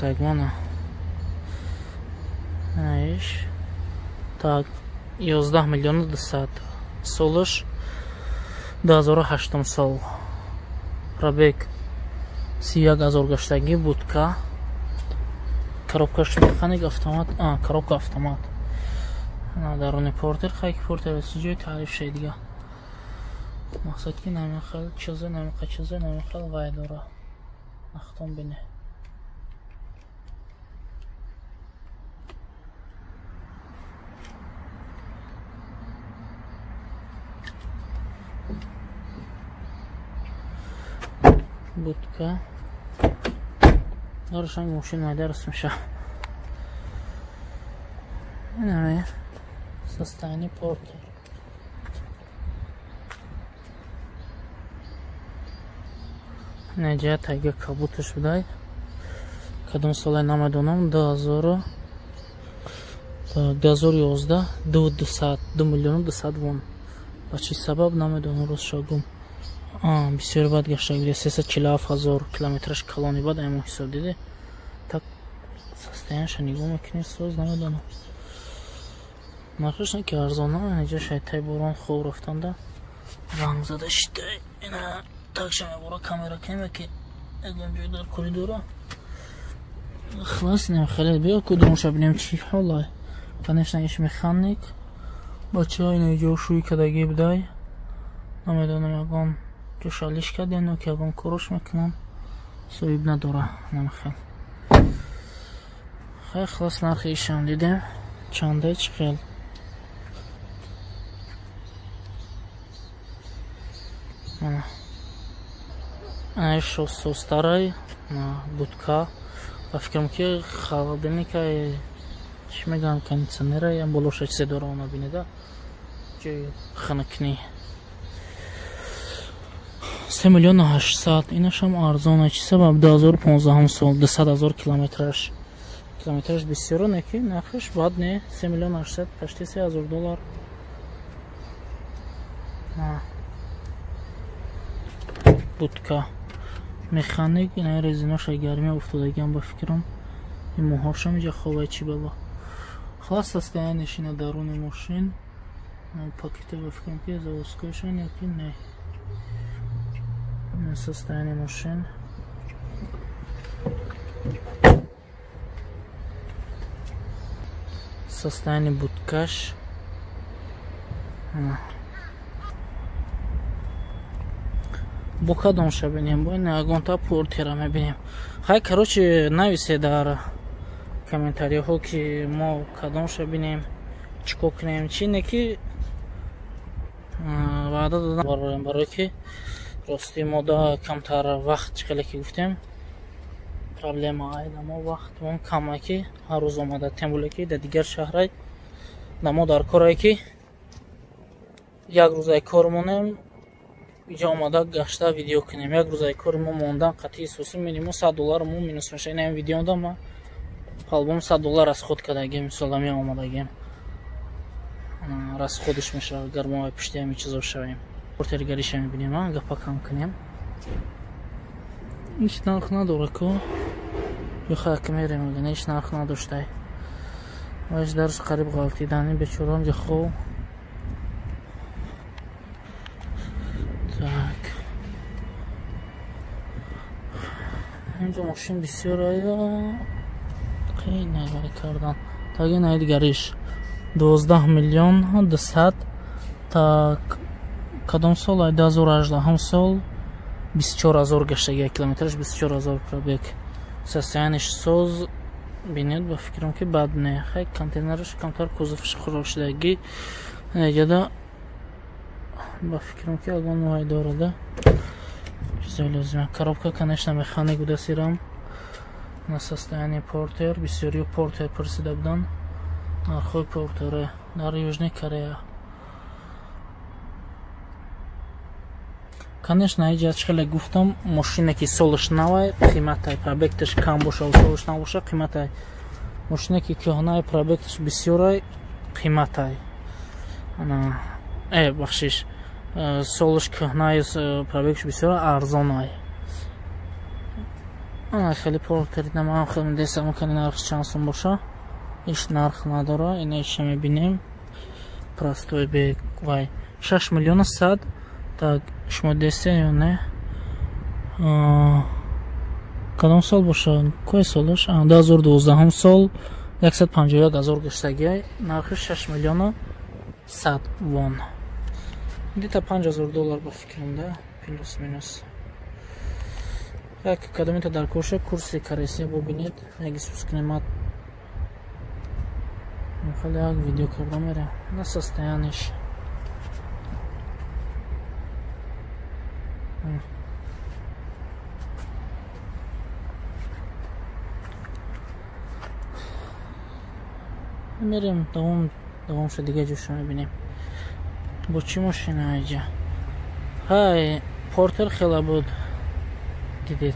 Так, мана. Иш. Так, 11 миллион 200. Солаш 2008 сол. Пробег 31 ҳазор гаштагӣ, будка. Коробкаш механик автомат, коробка автомат. Даруни портер, хайки портер ҷои таъриф шай дига. Мақсад ки намехел чизе, намеқа чизе, намехел вай дора. Нахтон бине. Будка. Даршанг мошин майда раст меша. Инаме состояние портер. Неҷа тайга кабуташ будай. Кадом солай намедонам. 2011 2 миллион 200 вон. Ба чӣ сабаб намедонам, рост шагум. Бисёр бад гаштагӣ, 347 ҳазор километраш калони бад аймон ҳисоб диде. Так состояниеша нигоҳ мекунӣ, соз намедонам. Нархаш не ки арзон, неҷа шайтай борон хоб рафтанда ранг зада шитай. Ина такша мебора камера кунем ки ягон ҷой дар коридора. Хлас нем хеле биё кудумша бинем чӣ ҳолай. Конечно, иш механик. Бачаҳо ина ҷо шӯй кардагӣ будай. Намедонам ягон ҷошалиш кардем, ки ягон корош мекунам. Соҳиб надора намехел. Хай хлас нархи ишам дидем. Чанда чӣ хел. Ана состарай будка. Ба фикрам ки холодильника чӣ мегӯям, кондитсионера ям болоша чизе дора, она бинеда. Ҷои хунукнӣ. 3 миллион 800. Инашам арзона. Чӣ сабаб? 2015 сол 200 ҳазор километраш. Километраш бисёро не ки нархаш бад не. 3 миллион 800, почти 3 ҳазор доллар. Будка. Механик, ина резиноша гармия уфтодагиам ба фикрам. Ин моҳошам иҷа ховай чӣ бало. Хлас состояниеш ина даруни мошин. Пакете ба фикрам ки заводскойшон яки не. Состояние мошин. Состояние будкаш. Бо кадомша бинем? Бо ягонта портера мебинем. Хай, короче, нависе дар комментариҳо ки мо кадомша бинем, чӣ кор кунем, чӣ не ки ваъда додам барорем, барое ки рости мо да камтар вақт чӣ хеле ки гуфтем проблема ай да мо вақтмон кама ки ҳар рӯз омада, тем более ки дар дигар шаҳрай да мо дар корае ки як рӯзаи кор монем, иҷа омада гашта видео кунем. Як рӯзаи кори мо мондан қатъи исоси минимум $100 мо минус меша. Ин видеода ма по-любому $100 расход кардагем, мисол ами омадагем. Расходиш меша, агар мо пишти ами чизо шавем. Портергариша мебинем, гапа кам кунем. Ҳеч нарх надора ку. Ё хай ки мерем, ҳеч нарх надоштай. Ваш дарш қариб ғалтидани бечорам ҷа хоб. Так. Инҷо мошин бисёр ая. Қийин вай кардан. Так, ин дигариш 12 миллион 200. Так, кадом сол? Ай 2018 сол 24 ҳазор гаштагӣ, километраш 24 ҳазор пробег. Состояниеш соз бинед, ба фикрам ки бад не. Хай контейнераш камтар кузовш хурок шудагӣ. Ҷада ба фикрам ки ягон вай дорада. Чизои лозима. Коробка, конечно, механик буда сирам. На состояние портер, бисёриё портер пурсида буданд. Нархҳои портере дар Южный Корея. Конечно, иҷа чӣ хеле гуфтам, мошине ки солаш навай, қиматай, пробегташ кам боша ва солаш нав боша, қиматай. Мошине ки кӯҳнай, пробегташ бисёрай, қиматай. Ана, бахшиш, солаш кӯҳнай, пробегташ бисёр арзонай. Хеле Портер дидам, хеле десам, ки нархш чанд сум боша. Иш нарх надора, ина иша мебинем. Простой бе вай 6 миллиона 100. Так, шумо десте ё не? Кадом сол боша? Кой солаш? 2012 сол 151 ҳазор гаштагиай, нархи 6 миллиона 100 вон. Где-то 5000 доллар ба фикрам, да? Плюс минус. Так, кадомита дар коша курси корейсия бубинед, як спускнемат. Хеле як видео карда мерем. На состояниш. Мерем давом шо дига ҷоша мебинем. Бо чӣ мошина иҷа? Ҳай, Портер хела буд. Дидед.